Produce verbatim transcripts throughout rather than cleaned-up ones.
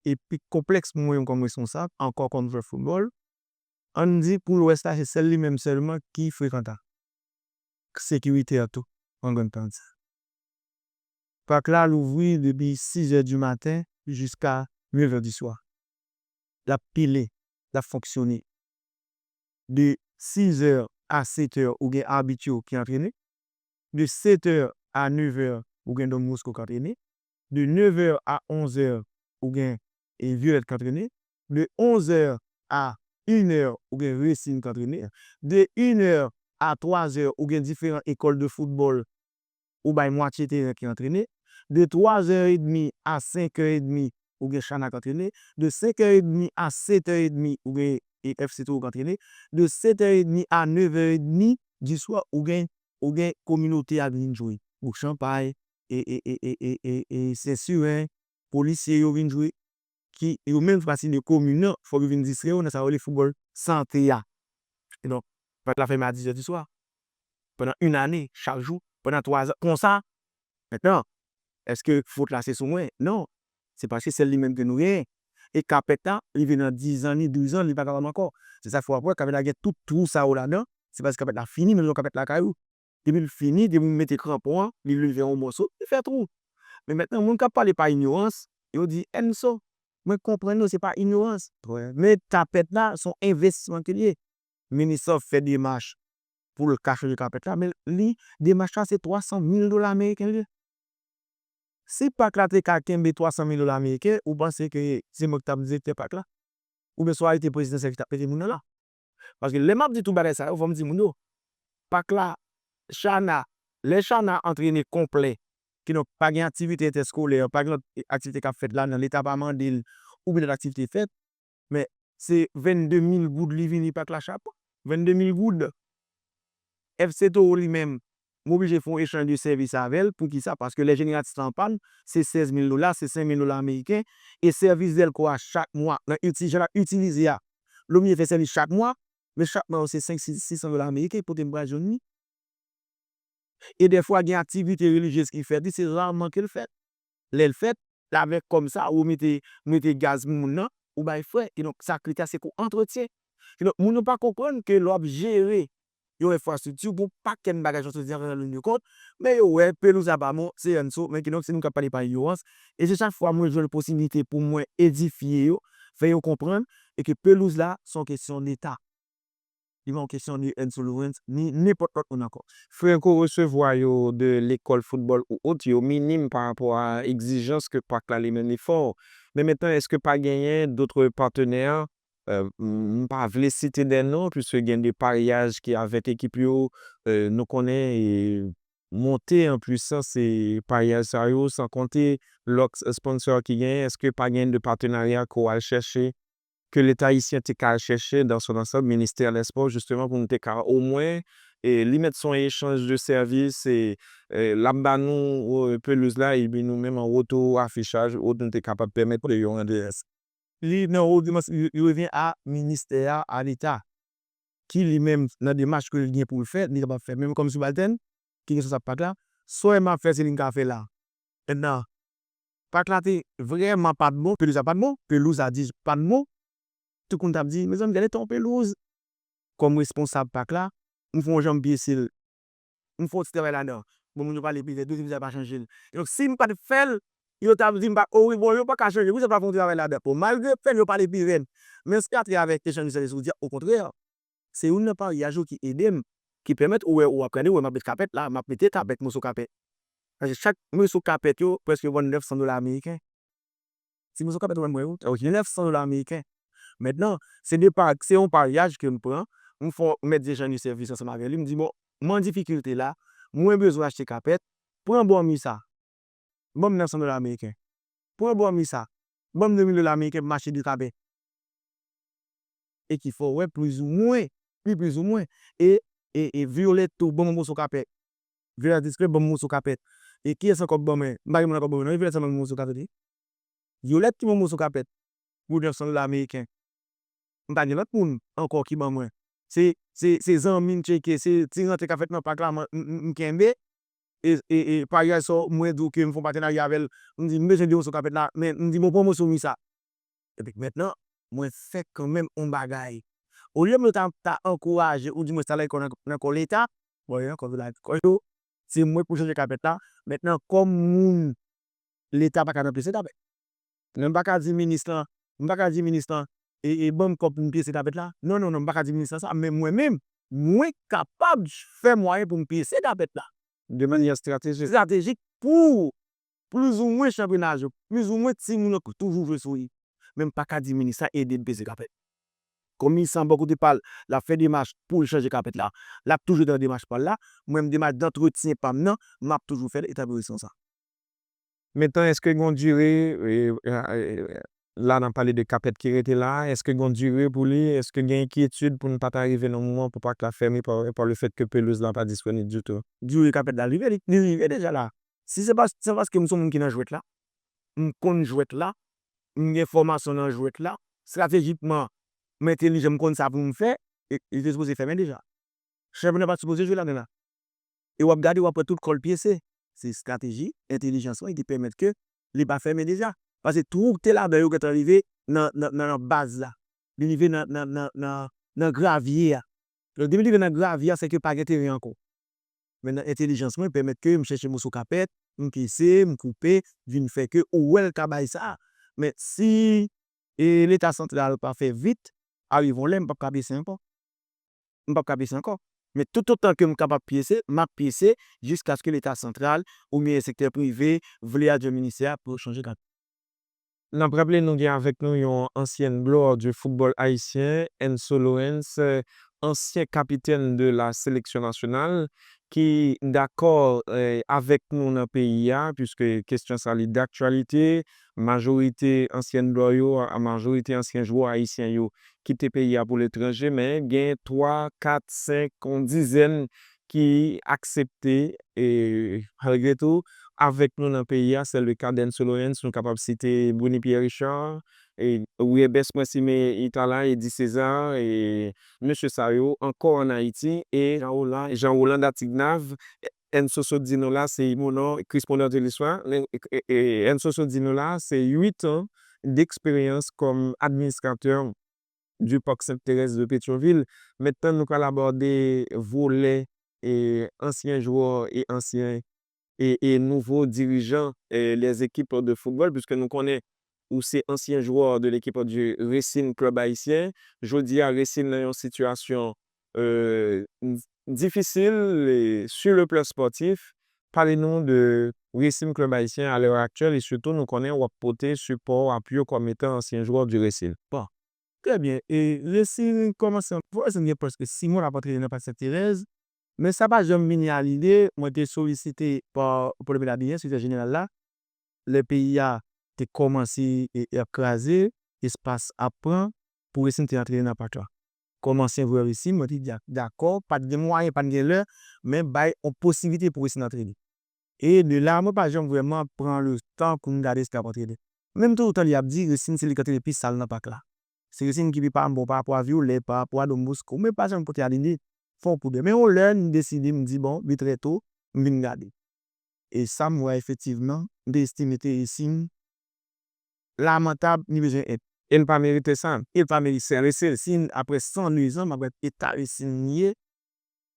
e pi konplèks pou mwen menm kòm responsab, ankò kòm jwè foutbòl, ann di pou Lwès la, se sèl li menm sèlman ki frekantab. Sekirite a tou, an grann parti. Pak la louvri depi sizè di maten jiska nevè di swa. L ap pile, l ap fonksyone. De sizè a setè, ou gen abit yo ki antrene. De setè a nevè, ou gen Don Bosco k antrene. De nevè a onzè, ou gen, e, Violette k antrene. De onzè a inè, ou gen Racing k antrene. De inè a twazè, ou gen diferan ekòl de foutbòl ou bay mwatye teren ki antrene. De twazè edmi a senkè edmi, ou gen Chana k antrene. De senkè edmi a setè edmi, ou gen, e, F C Toro k antrene. De setè edmi a nevè edmi di swa, ou gen, ou gen kominote a vin jwe. Bouk Chanpay, e, e, e, e, e, e, e Sen Siren, polisye yo vin jwe. Ki, yo menm ki pati de komin nan, fòk yo vin distrè yo nan sa yo rele foutbòl sante a. E donk, pak la fèmen a dizè di swa. Pandan yon ane, chak jou, pandan twa zan, konsa. Mentnan, èske fot la se sou mwen? Non. Se paske sèl li menm ke nou genyen. E kapèt la, rive nan diz an, ni douz an, li pa kapab ankò. Se sa k fè w ap wè kapèt la gen tout twou sa yo ladan. Se paske kapèt la fini, menm jan kapèt lakay ou. Depi l fini, depi w mete kranpon an, li leve yon mòso, li fè twou. Men mentnan, moun k ap pale pa inyorans, yo di, Enso, mwen konprann nou, se pa inyorans. Men kapèt la, se yon envestisman ke l ye. Minis lan fè demach pou l ka chanje kapèt la, men li, demach la, se twa san mil dola ameriken l ye. Si pak la te ka kenbe twa san mil dola ameriken, ou panse ke se mwen ki t ap direktè pak la? Oubyen se yon arete prezidansyèl ki t ap mete moun nan la? Paske lè m ap di tout bagay sa yo, fò m di moun yo, pak la, Chana, lè Chana antrene konplè, kidonk pa gen aktivite entèskolè, pa gen lòt aktivite k ap fèt ladan, Leta pa mande l, oubyen lòt aktivite fèt, men se vennde mil goud li vini pak la chak mwa. Vennde mil goud. F C Toro li menm, m oblije fè yon echanj de sèvis avè l. Poukisa? Paske lè jeneratis la an pàn, se sèz mil dola, se senk mil dola ameriken, e sèvis dèlko a chak mwa, nan iti-, jan l ap itilize a, l oblije fè sèvis chak mwa, men chak mwa yo se senk, sis, sis san dola ameriken, kote m pral jwenn li? E dèfwa, gen aktivite relijyez ki fèt, li se raman ke l fèt. Lè l fèt, l avèk kòb sa, ou mete, mete gaz pou moun nan, ou bay frè. Kidonk, sa k rete a, se pou antretyen. Kidonk, moun yo pa konprann ke lè w ap jere yon enfrastrikti, gon pakèt bagay, jan w di, an liy de kont, men yo wè, pelouz la pa bon, se Enso, men kidonk, se nou k ap pale pa inyorans. E se chak fwa mwen jwenn posiblite pou mwen edifye yo, fè yo konprann, e ke pelouz la, se yon kesyon Leta. Li pa yon kesyon de Enso Lawrence, ni nenpòt lòt moun ankò. Frè ko resevwa yo de lekòl foutbòl ou ot, yo minim pa rapò a egzijans ke pak la li menm li fè w. Men mentnan, èske pa genyen dòt patenè, euh, m, m pa vle site de non, piske gen de paryaj ki avèk ekip yo, euh, nou konnen, e monte an pwisans e paryaj sa yo, san konte lòt sponsor ki genyen, èske pa genyen de patenarya ke w al chèche, ke Leta ayisyen te ka al chèche dans son ensemble, ministè dèspò, jisteman, pou nou te ka omwen, e li mèt se yon echanj de sèvis, e, e l ap ba nou, e, pelouz la, epi nou menm an woto afichaj, ou nou te kapab pèmèt de yon adrès. Li nan wo dimans-, li, li revyen a ministè a, a Leta, ki li menm, nan demach ke li gen pou l fè, li kapab fè. Men kòm sibaltèn, ki gen responsab pak la, sa w wè m ap fè, se li m ka fè la. Mentnan, pak la te vrèman pa t bon, pelouz la pa t bon, pelouz la di pa t bon. Tout moun t ap di, mezanmi, gade ton pelouz. Kòm responsab pak la, m fè yon jan m pyese l. M fè yon ti travay ladan. Bon, moun yo pale pi vèt, yo di pelouz la pa chanje l. Donk, si m pa t fè l, yo t ap di m pa, o wi, bon, yo pa ka chanje. Poukisa w pa fè yon ti travay ladan? Bon, malgre fè l yo pale pi vèt, men se atravè echanj de sèvis ou di a, okontrè, se youn nan paryaj yo ki ede m, ki pèmèt ou wè, ou ap gade, ou wè m ap met kapèt la, m ap mete kapèt, moso kapèt. Paske chak moso kapèt yo prèske vann nèf san dola ameriken. Ti moso kapèt ou wè m wè yo, ok, nèf san dola ameriken. Mentnan, se de pa-, se yon paryaj ke m pran, m fè, m mèt echanj de sèvis ansanm avè li, m di, bon, mwen an difikilte la, mwen bezwen achte kapèt, pran bon mi sa. Ban m nèf san dola ameriken. Pran bon mi sa. Ban m de mil dola ameriken pou m achte de kapèt. E ki fè w wè plizoumwen, pi plizoumwen. E, e, e Violette tou, ban m yon moso kapèt. Violette Discret, ban m yon moso kapèt. E kiyès ankò k ban mwen? M pa gen moun ankò ban mwen, non, e Violette sèlman ban m yon moso kapèt, wi. Violette ki ban m yon moso kapèt pou nèf san dola ameriken. M pa gen lòt moun ankò ki ban mwen. Se, se, se zanmi m tcheke, se ti rantre k ap fèt nan pak la, m, m, m, m kenbe. E, e, e, paryaj sa, mwen di w ke m fè yon patenarya avè l. M di, m bezwen de moso kapèt la, men m di, bon, pran moso mi sa. Epi mentnan, mwen fè kanmenm yon bagay. Olye mwen ta, ta ankouraje, oudimwens ta lage kò nan, nan kò Leta, bon, yo ankò vin lage kò yo, se mwen pou chanje kapèt la. Mentnan, kòm moun, Leta pa ka nan pyese kapèt. Non, m pa ka di minis lan, m pa ka di minis lan, e, e ban m kòb pou m pyese kapèt la. Non, non, non, m pa ka di minis lan sa, men mwen menm, mwen kapab fè mwayen pou m pyese kapèt la. De manyè estratejik. Estratejik pou plizoumwen chanpyona yo, plizoumwen timoun yo toujou jwe sou li. Men m pa ka di minis la ede m pyese kapèt. Kòm minis lan bò kote pa l, l ap fè demach pou l chanje kapèt la. L ap toujou nan demach pa l la. Mwen menm demach dantretyen pa m nan, m ap toujou fè l e ta vle reson sa. Mentnan, èske gen yon dire, e, e, e, la n ap pale de kapèt ki rete la, èske gen yon dire pou li, èske gen enkyetid pou n pa ta rive nan moman pou pak la fèmen pa, pa le fèt ke pelouz la pa disponib ditou? Dire kapèt la rive, li, li rive deja la. Si se pa, se paske m se yon moun ki nan jwèt la, m konn jwèt la, m gen fòmasyon nan jwèt la, estratejikman, m entelijan, m konn sa pou m fè, e, li te sipoze fèmen deja. Chanpyona pa t sipoze jwe ladan la. E w ap gade, w ap wè tout kò l pyese. Se estrateji, entelijans mwen ki pèmèt ke li pa fèmen deja. Paske twou k te ladan yo gentan rive nan, nan, nan, nan baz la. Li rive nan, nan, nan, nan, nan gravye a. Donk, depi li rive nan gravye a, se ke pa gen teren ankò. Men nan entelijans mwen, pèmèt ke m chèche moso kapèt, m pyese, m koupe, vin fè ke ou wè l ka bay sa. Men si e, Leta santral pa fè vit, arive yon lè, m p ap ka pyese ankò. M p ap ka pyese ankò. Men toutotan ke m kapab pyese, m ap pyese jiskaske Leta santral oubyen sektè prive vle adjwen ministè a pou yo chanje dat. N ap raple nou gen avèk nou yon ansyen glwa di foutbòl ayisyen, Enso Lawrence, ansyen kapitèn de la sélection nationale, ki dakò, eh, avèk nou nan peyi a, puiske kesyon sa li daktyalite, majorite ansyen glwa yo, a, majorite ansyen jwè ayisyen yo kite peyi a pou letranje, men gen twa, kat, senk, yon dizèn ki aksepte, e, malgre tou, avèk nou nan peyi a, c'est le cas d'Enso Lawrence, nou kapab site Bruny Pierre Richard, e, Wiebes Mwen Simen Itala, Eddy César, e, mesye sa yo ankò ann Ayiti, e Jean Roland, Jean Roland Datignave, Enso sot di nou la, se, mon non, Chris Pondor de l'histoire, men, e, e, Enso sot di nou la, se uit an d'expérience comme administrateur du Parc Sainte-Thérèse de Pétion-Ville. Mentnan, nou pral abòde volè, e, ansyen jwè e ansyen, e, e nouvo dirijan, e, les équipes de football, puiske nou konnen ou se ansyen jwè de l'équipe du Racing Club Haïtien. Jodi a, Racing nan yon sitiyasyon, e, difisil, e, sur le plan sportif. Pale nou de Racing Club Haïtien à l'heure actuelle, e sitou nou konnen w ap pote sipò, apui w kòm etan ansyen jwè du Racing. Bon, trè byen. E Racing kòmanse, Racing gen prèske sis mwa l ap antrene nan Parc Sainte-Thérèse, men sa pa janm vini a lide. Mwen te solisite pa Paul Aimé Labiyen, sekretè jeneral la, lè peyi a te kòmanse, e, e ap kraze, espas ap pran, pou Racing te antrene nan pak la. Kòm ansyen jwè Racing, mwen te di dakò, pa t gen mwayen, pa t gen lè, men bay yon posiblite pou Racing antrene. E de la, mwen pa janm vrèman pran le tan pou m gade si l ap antrene. Menm toutan li ap di, Racing se li k antrene pi sal nan pak la. Se Racing ki pi pa bon pa rapò a Violet, pa rapò a Don Bosco, men pa janm pote a lide, fè yon koudèy. Men yon lè, m deside, m di, bon, li trè to, m vin gade. E sa m wè efektivman, m te estime te Racing lamantab, li bezwen èd. E l pa merite sa. E l pa merite sa. Racing, apre san de zan, m ap gade eta Racing li ye.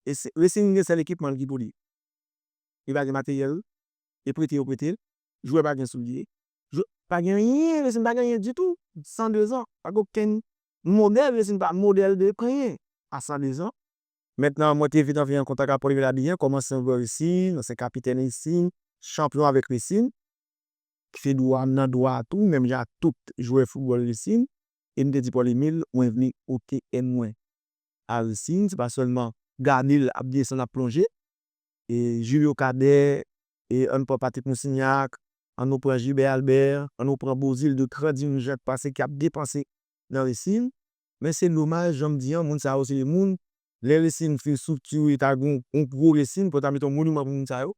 E se, Racing gen sèl ekipman l ki pou li. Li pa gen materyèl, e prete yo prete l. Jwè pa gen soulye. Jwè, pa gen anyen, Racing pa gen anyen ditou. San de zan, pa gen okenn modèl, Racing pa modèl de anyen. A san de zan, mentnan, mwen te vin antre an kontak ak Paul Aimé Labiyen, kòm ansyen jwè Racing, ansyen kapitèn Racing, chanpyon avèk Racing, ki se dwa m nan dwa a tou, menm jan ak tout jwè foutbòl Racing, e m te di Paul Aimé, mwen vle ôte èn mwen a Racing, se pa sèlman gade l ap desann, ap plonje, e Julio Cadet, e ann pran Patrick Moussignac, ann nou pran Gilbert Albert, ann nou pran Beauzile, de gran dirijan k pase, k ap depanse nan Racing. Men se domaj, jan m di an, moun sa yo se de moun, lè Racing fin estriktire, ta gen yon gwo Racing, pou yo ta mete yon moniman pou moun sa yo.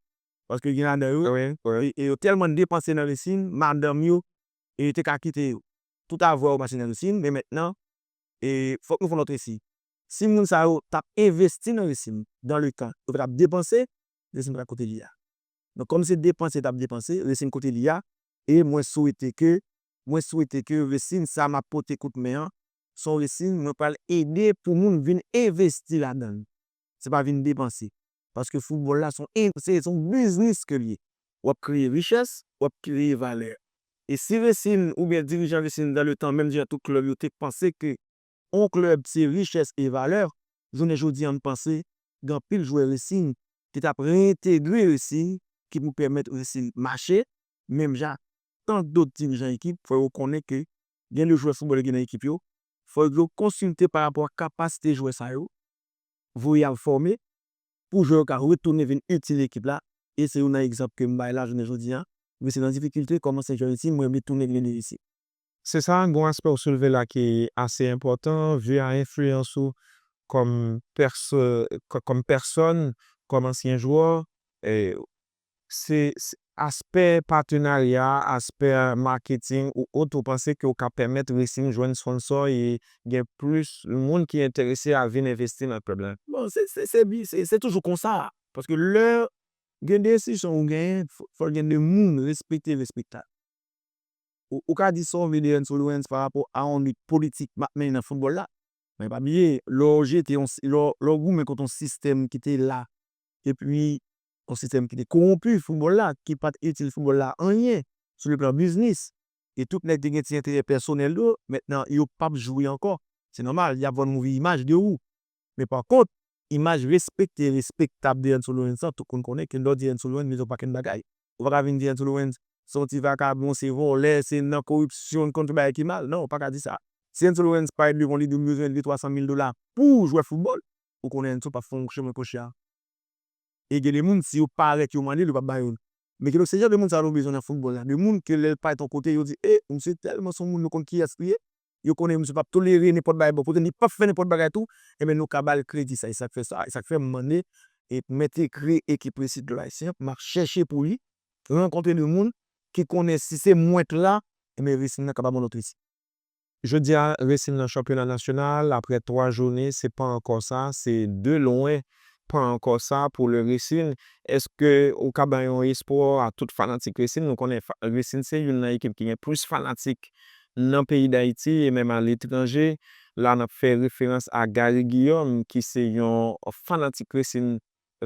Paske gen ladan yo, e, e yo tèlman depanse nan Racing, madanm yo, e te ka kite yo. Tout avwa yo pase nan Racing, men mentnan, e fòk nou fè yon lòt Racing. Si moun sa yo t ap envesti nan Racing, dans le temps, yo pa t ap depanse, Racing pa t ap kote li a. Donk, kòm se depanse t ap depanse, Racing kote li a, e mwen swete ke Mwen swete ke resin sa m ap pote kout men an, se yon resin mwen pral ede pou moun vin envesti ladan l. Se pa vin depanse. Paske foutbòl la se yon en- se se yon biznis ke l ye. W ap kreye richès, w ap kreye valè. E si resin oubyen dirijan resin dan le tan, menm jan tout klèb yo te panse ke yon klèb se richès e valè, jounen jodi a m panse gen anpil jwè resin ki t ap reyentegre resin ki pou pèmèt resin mache, menm jan tank dòt dirijan ekip, fò yo konnen ke gen de jwè foutbòl ki nan ekip yo, fò yo konsilte pa rapò a kapasite jwè sa yo, voye al fòme, pou jwè yo ka retounen vin itil ekip la, e se youn nan egzanp ke m bay la jounen jodi a, resin nan difikilte, kòm ansyen jwè resin, mwen vle tounen vin isit. Se sa, gen yon aspè ou soulve la ki ase enpòtan, vi a enfliyans ou kòm pèso- kò- kòm pèsòn, kòm ansyen jwè, e, se, se aspè patenarya, aspè maketing ou ot, ou panse ke ou ka pèmèt resin jwenn sponsò e gen plis moun ki enterese a vin envesti nan klèb la? Bon, se, se, se, bi- se, se toujou konsa. Paske lè gen de enstitisyon ou genyen, fò, fò gen de moun respekte, respektab. Ou, ou ka di sa w vle de Renzo Lawrence pa rapò a yon lit politik m ap mennen nan foutbòl la. Men pa bliye, lè w jete yon si- lè w lè w goumen kont yon sistèm ki te la, epi yon sistèm ki te kowonpi foutbòl la, ki pa t itil foutbòl la anyen sou le plan biznis, e tout nèg te gen ti enterè pèsonèl yo, mentnan yo p ap jwe ankò. Se nòmal, y ap vann move imaj de ou. Men pa kont, imaj respekte, respektab de Renzo Lawrence lan, tout moun konnen ke lè w di Renzo Lawrence, li di yon pakèt bagay. Ou pa ka vin di Renzo Lawrence se yon ti vakabon, se vòlè, se nan koripsyon, l konn tout bagay ki mal. Non, ou pa ka di sa. Si Renzo Lawrence parèt devan w, li di w li bezwen de twa san mil dola pou jwè foutbòl, ou konnen Renzo p ap fè yon chemen kòchè a. E gen de moun, si yo parèt, yo mande l, yo p ap ba yo l. Men kidonk, se jan de moun sa yo nou bezwen nan foutbòl la. De moun ke lè l parèt yon kote, yo di, e, misye tèlman se yon moun, nou konn kiyès li ye. Yo konnen misye p ap tolere nenpòt bagay bò kote l, li p ap fè nenpòt bagay tou. Ebyen, nou ka ba l kredi sa. E sa k fè sa, e sa k fè m mande, e m entegre ekip Resin Klèb Ayisyen, m ap chèche pou li, rankontre de moun ki konnen si se mwen k la, ebyen, Resin nan kapab yon lòt Resin. Jodi a, Resin nan chanpyona nasyonal, aprè twa jounen, se pa ankò sa, se de lwen pa ankò sa pou le Resin. Èske ou ka bay yon espwa a tout fanatik Resin? Nou konnen fa- Resin se youn nan ekip ki gen plis fanatik nan peyi Dayiti e menm aletranje. La, n ap fè referans a Gary Guillaume, ki se yon fanatik Resin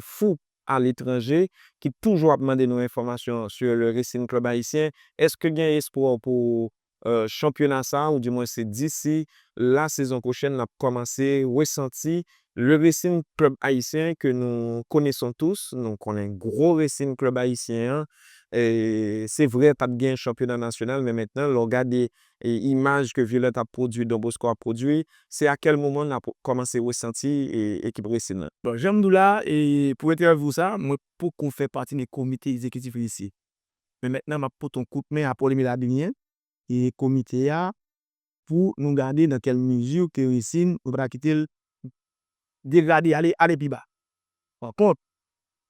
fou aletranje, ki toujou ap mande nou enfòmasyon sur le Racing Club Haïtien. Èske gen espwa pou, euh, chanpyona sa, ou di mwen se disi la sezon pwochèn, n ap kòmanse resanti le Racing Club Haïtien que nous connaissons tous, nou konnen gwo Racing Club Haïtien an, e se vre, pa t gen chanpyona nasyonal, men mentnan, lè w gade e imaj ke Violette ap pwodui, Don Bosco ap pwodui, se a kèl moman n ap kòmanse resanti e, ekip Racing nan? Bon, jan m di w la, e pou entèvyou sa, mwen poko fè pati de komite egzekitif Racing. Men mentnan, m ap pote yon kout men a Paul Emile Adrien e komite a pou nou gade nan kèl mizi ke Racing, nou pa ta kite l degrade, ale, ale pi ba. Pa kont,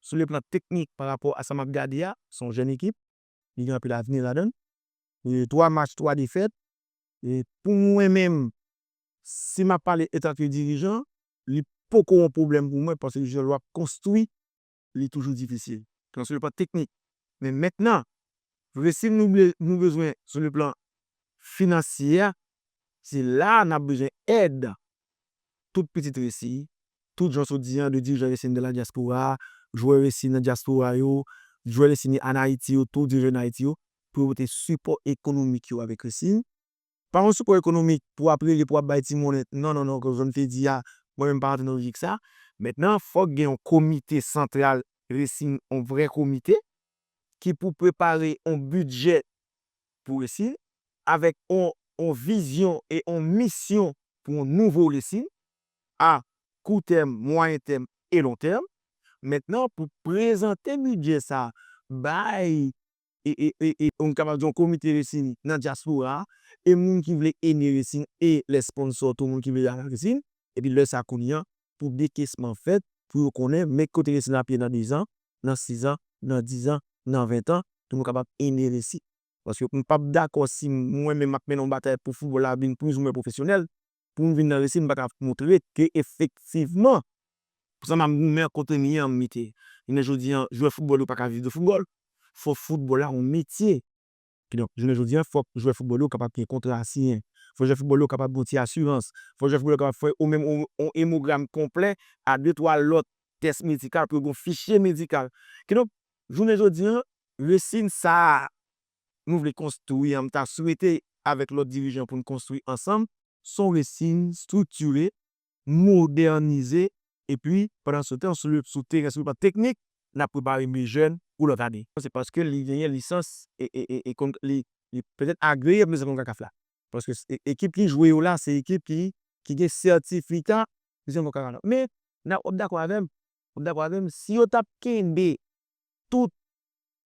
sou le plan teknik, pa rapò a sa m ap gade a, se yon jèn ekip, li gen anpil avni ladan l. E twa match, twa defèt. E pou mwen menm, si m ap pale antanke dirijan, li poko yon pwoblèm pou mwen, paske jan lè w ap konstwi, li toujou difisil. Nan sou le plan teknik. Men mentnan, vre si nou ble- nou bezwen sou le plan finansye a, se la n ap bezwen èd tout pitit Racing, tout jan sot di an, de dirijan Racing de la diaspora, jwè Racing nan dyaspora yo, jwè Racing an Ayiti yo, tout dirijan Ayiti yo, pou yo pote sipò ekonomik yo avèk Racing. Pa yon sipò ekonomik pou ap rele, pou ap bay ti monnen. Non, non, non, kon jan m te di a, mwen menm m pa rantre nan lojik sa. Mentnan, fòk gen yon komite santral Racing, yon vrè komite, ki pou prepare yon bidjè pou Racing, avèk yon, yon vizyon e yon misyon pou yon nouvo Racing, a kou tèm, mwayen tèm e lon tèm. Mentnan, pou prezante bidjè sa bay, e, e, e, e, nou kapab di yon komite Racing nan dyaspora a, e moun ki vle ede Racing, e lè sponsò tou, moun ki vle ede Racing, epi lè sa kounye a, pou dekesman fèt, pou yo konnen, men kote Racing ap ye nan dezan, nan sizan, nan dizan, nan ventan, pou nou kapab ede Racing. Paske m p ap dakò si mwen menm m ap mennen yon batay pou foutbòl la vin plizoumwen pwofesyonèl, pou m vin nan Racing, m pa ka montre ke efektivman, pou sa m ap goumen kote m ye an, m mete. Jounen jodi a, jwè foutbòl yo pa ka viv de foutbòl. Fò foutbòl la yon metye. Kidonk, jounen jodi a, fòk jwè foutbòl yo kapab gen kontra siyen. Fòk jwè foutbòl yo kapab gen yon ti asirans. Fòk jwè foutbòl yo kapab fè ou menm yon, yon emogram konplè a de twa lòt tès medikal, pou yo gen yon fichye medikal. Kidonk, jounen jodi a, resin sa a nou vle konstwi an, m ta swete avèk lòt dirijan pou n konstwi ansanm, se yon resin estriktire, modènize, epi pandan se tan, sou le, sou teren, sou le plan teknik, n ap prepare de jèn pou lòt ane. Se paske li genyen lisans e, e, e, e kon-, li, li petèt agreye pou mizè konkakaf la. Paske e, ekip ki jwe yo la, se ekip ki, ki gen sètifika mizè konkakaf la. Men, n ap, w ap dakò avè m, w ap dakò avè m, si yo t ap kenbe tout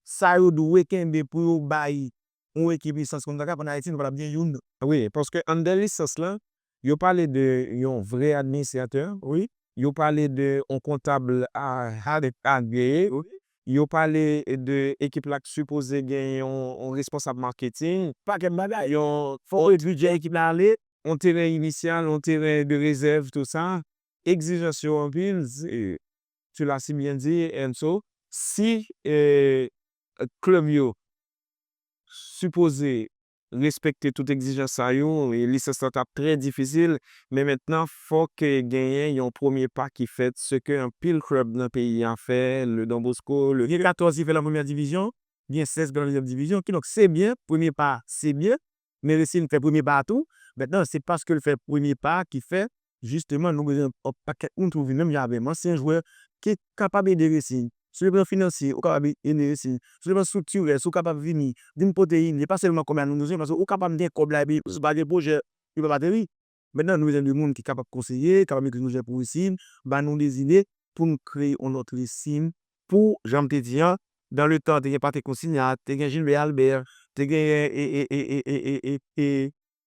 sa yo dwe kenbe pou yo bay yon ekip lisans konkakaf ann Ayiti, nou pa t ap gen youn. Wi, paske anndan lisans lan, yo pale de yon vrè administratè. Wi. Yo pale de yon kontab a, a, agreye. Wi. Yo pale de ekip la k sipoze gen yon, yon responsab maketing. Pakèt bagay. Yon, fòk bidjè ekip la ale. Yon teren inisyal, yon teren de rezèv, tou sa. Egzijans yo anpil, se, tu l'as si bien dit, Enso. Si, eh, klèb yo sipoze respekte tout egzijans sa yo, e lisans lan t ap trè difisil, men mentnan, fòk genyen yon premye pa ki fèt, se ke anpil klèb nan peyi a fè, le Don Bosco, le... Gen katòz ki fè nan premyè divizyon, gen sèz ki nan dezyèm divizyon, kidonk se byen, premye pa, se byen, men resin fè premye pa a tou. Mentnan, se paske l fè premye pa a ki fè, jisteman, nou bezwen yon pakèt moun pou vin menm jan avè m, ansyen jwè ki kapab ede resin. Sou le plan finansye, ou kapab ede resin. Sou le plan estriktirèl, si w kapab vini, vin pote ide, pa sèlman kòb la nou bezwen, paske ou kapab gen kòb la, epi si w pa gen pwojè, li p ap ateri. Mentnan, nou bezwen de moun ki kapab konseye, kapab ekri pwojè pou resin, ba nou de zide pou n kreye yon lòt resin. Pou, jan m te di a, dan le tan, te gen Patrick Consignat, te gen Gilbert Albert, te gen, e, e, e, e, e, e, e, e,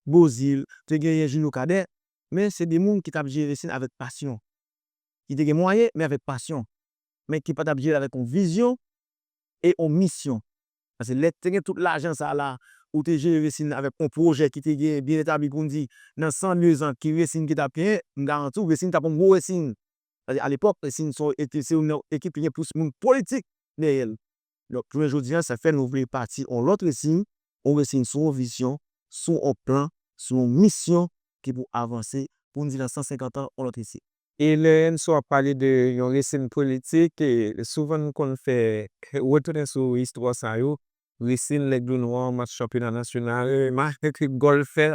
Bozil, te genyen Junio Cadet, men se de moun ki t ap jere resin avèk pasyon. Ki te gen mwayen, men avèk pasyon. Men ki pa t ap jere avèk yon vizyon e yon misyon. Paske lè te gen tout lajan sa a la, ou te jere resin avèk yon pwojè ki te gen byen etabli pou n di, nan san de zan, ki resin ki t ap genyen, m garanti w, resin t ap yon gwo resin. Paske alepòk, resin se yon, se yon ekip ki gen plis moun politik dèyè l. Donk, jounen jodi a, sa fè nou vle pati yon lòt resin, yon resin sou yon vizyon, sou yon plan, sou yon misyon ki pou avanse, pou n di nan san senkant an, yon lòt resin. E lè Enso ap pale de yon resin politik, e souvan n konn fè retounen sou istwa sa yo. Resin, Lèglenwa, match chanpyona nasyonal, match gòl fè,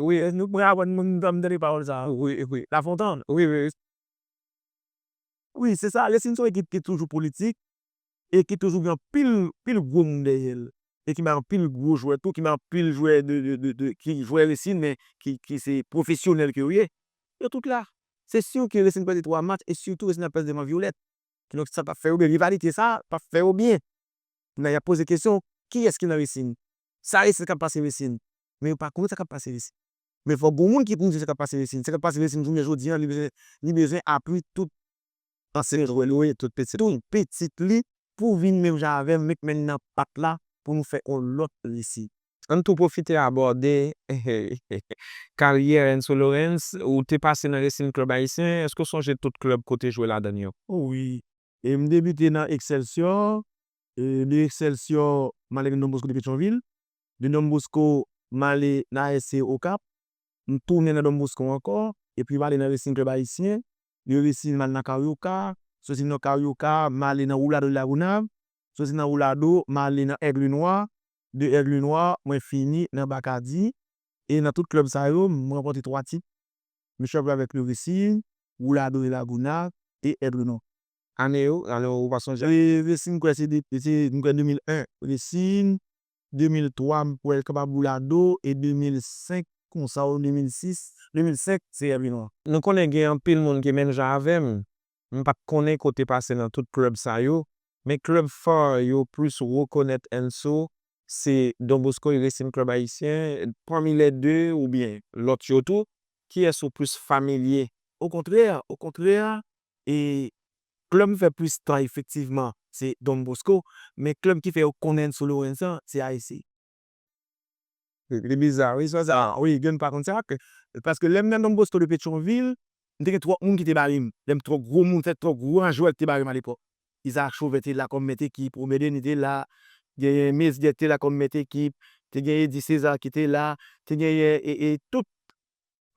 wi, nou pran aprann moun, m tande pawòl sa a. Wi, wi. Lafontann. Wi, wi. Wi, se sa. Resin se yon ekip ki toujou politik e ki toujou gen anpil, pil gwo moun dèyè l. E ki bay anpil gwo jwè tou, ki bay anpil jwè de, de, de, de, ki jwè resin, men ki, ki se pwofesyonèl ke yo ye. Yo tout la. Se si ke resin pèdi twa match e sitou resin ap pèdi devan Vyolèt. Kidonk, sa p ap fè yo byen. Rivalite sa p ap fè yo byen. Kounye a, y ap poze kesyon, kiyès ki nan resin? Sa resin k ap pase resin? Men yo pa konnen sa k ap pase resin. Men fòk gen moun ki pou di sa k ap pase resin. Sa k ap pase resin jounen jodi a, li bezwen, li bezwen apui tout ansyen jwè li yo, tout pitit li. Tout pitit li pou vin menm jan avè m, met men nan pat la pou nou fè yon lòt resin. Ann tou pwofite abòde karyè Enso Lawrence, ou te pase nan Racing Club Haïtien, èske w sonje tout klèb kote jwe ladan yo? O wi. E m debite nan Excelsior, e de Excelsior, m ale nan Don Bosco de Petyonvil. De Don Bosco, m ale nan A S C Okap. M tounen nan Don Bosco ankò, epi m ale nan Racing Club Haïtien. De Racing, m al nan Carioca. Soti nan Carioca, m ale nan Roulado de Lagonav. Soti nan Roulado, m ale nan Aigle Noir. De Aigle Noir, mwen fini nan Bakadi. E nan tout klèb sa yo, m ranpòte twa tit. M chanpyon avèk le Racing, Roulado de Lagonav e Aigle Noir. Ane yo, ane yo, ou pa sonje? E Racing, m kwè se de, se, m kwè de mil en, Racing, de mil twa, m kwè l kapab Roulado, e de mil senk, konsa, ou de mil sis, de mil senk, se Aigle Noir. Nou konnen gen anpil moun ki menm jan avè m. M pa t konnen kote pase nan tout klèb sa yo, men klèb fa yo plis rekonèt Enso, se Don Bosco e Racing Club Haïtien, pami lè de oubyen lòt yo tou, kiyès ou plis familye? Okontrè, okontrè, e klèb m fè plis tan efektivman, se Don Bosco, men klèb ki fè yo konnen Enso Lawrence an, se A S C. Li biza, wi, sa, sa, wi, gen pa konn sa, ke, paske lè m nan Don Bosco de Petyonvil, m te gen twòp moun ki te bare m. Lè m twòp gwo moun, se twòp gran jwè ki te bare m alepòk. Isaac Chauvin te la kòm mèt ekip, Romé Denis te la, genyen Mesguet te la kòm mèt ekip, te gen Edi César ki te la, te genyen e, e tout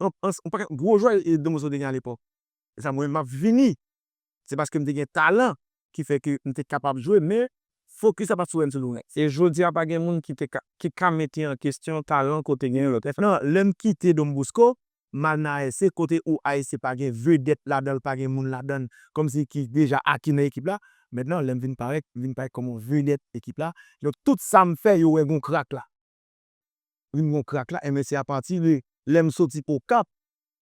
an, an, yon pakèt gwo jwè e Don Bosco te gen alepòk. E sa mwen menm m ap vini. Se paske m te gen talan ki fè ke m te kapab jwe, men fokis la pa t sou Enzo Lorentz. E jodi a pa gen moun ki te ka, ki ka mete an kesyon talan ke w te genyen lòt. Non, lè m kite Don Bosco, m al nan A S C, kote ou A S C pa gen vedèt ladan l, pa gen moun ladan l, kòmsi ki deja aki nan ekip la. Mentnan, lè m vin parèt, m vin parèt kòm yon vedèt ekip la. Donk, tout sa m fè, yo wè gon krak la. Vin gon krak la, enben se apati de lè m soti Okap,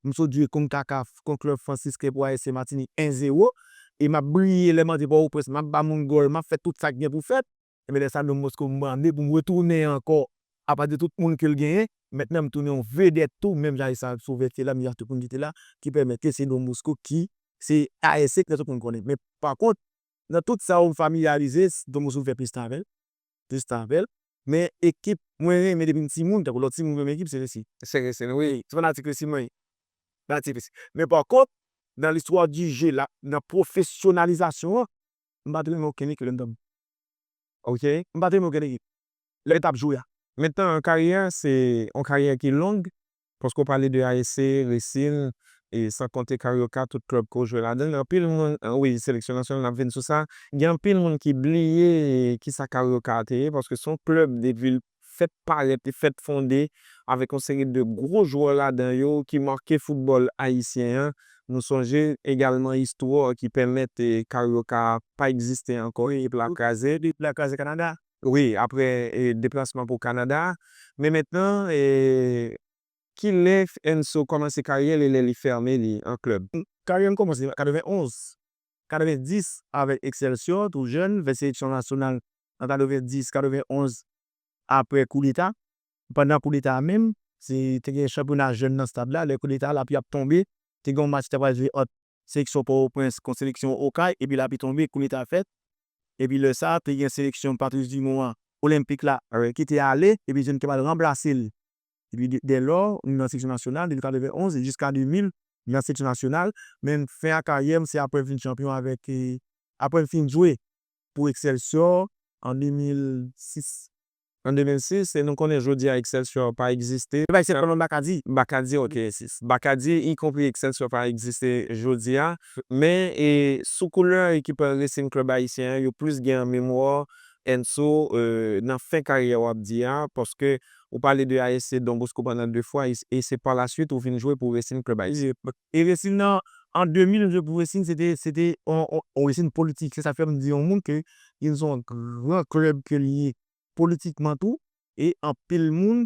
m sot jwe kont Kakaf, kont klèb fransisken pou A S C Matinik en zewo, e m ap briye lè m antre Pòtoprens, m ap ba moun gòl, m ap fè tout sa k gen pou fèt, enben lè sa Don Bosco mande pou m retounen ankò, apati de tout moun ke l genyen, mentnan m tounen yon vedèt tou, menm jan Alex Sauveur ki te la, menm jan tout moun ki te la, ki pèmèt ke se Don Bosco ki, se A S C ke tout moun konnen. Men pa kont, nan tout sa yo m familyarize, Don Bosco fè plis tan avè l, plis tan avè l. Men ekip, mwen renmen depi m timoun, tankou lòt timoun renmen ekip, se Racing. Se Racing, wi. Se fanatik Racing mwen ye. Fanatik Racing. Men pa kont, nan listwa di je la, nan pwofesyonalizasyon an, m pa t renmen okenn ekip anndan m. Ok. M pa t renmen okenn ekip. Lè m t ap jwe a. Mentnan, karyè a, se yon karyè ki long, paske w pale de A S C, Racing, e san konte Carioca, tout klèb ke w jwe ladan l. Anpil moun, wi, seleksyon nasyonal, n ap vin sou sa. Gen anpil moun ki bliye kisa Carioca te ye, paske se yon klèb depi l fèt parèt, li fèt fonde avèk yon seri de gwo jwè ladan yo ki make foutbòl ayisyen an. Nou sonje egalman istwa ki pèmèt, e, Carioca pa egziste ankò, ekip la kraze. Ekip la kraze Kanada. Wi, apre, e, deplasman pou Kanada. Men mentnan, e, kilè Enzo kòmanse karyè l e lè li fèmen li an klèb? Karyè m kòmanse katrevenn onz, katrevenn dis avèk Excelsior, tou jèn, fè seleksyon nasyonal an katrevenn dis, katrevenn onz, apre koudeta. Pandan koudeta a menm, se te gen chanpyona jèn nan stad la, lè koudeta a, lapli ap tonbe, te gen yon match ki ta pral jwe ant seleksyon Pòtoprens kont seleksyon Okay, epi lapli tonbe, koudeta fèt. Epi lè sa a, te gen seleksyon Patrice Dumont an, Olenpik la, ki te ale, epi jèn ki pral ranplase l. Epi de, dèlò, m nan seleksyon nasyonal, depi katrevenn onz jiska de mil, m nan seleksyon nasyonal. Men fen a karyè m, se apre m fin chanpyon avèk, e, apre m fin jwe pou Excelsior an de mil sis. An de mil sis, e nou konnen jodi a Excelsior pa egziste. Pa egziste, non, Bakadi. Bakadi, ok. Bakadi, ikonpri Excelsior pa egziste jodi a. Men, e, sou koulè ekip Racing Club Ayisyen an, yo plis gen an memwa Enzo, e, nan fen karyè w ap di a, paske ou pale de A S C Don Bosco pandan de fwa, e, e se pa la suite ou vin jwe pou Racing Club Ayisyen. E Racing nan, an de mil, m jwe pou Racing, se te, se te on, on, on Racing politik. Se sa fè m di yon moun ke Racing se yon gran klèb ke li ye politikman tou, e anpil moun,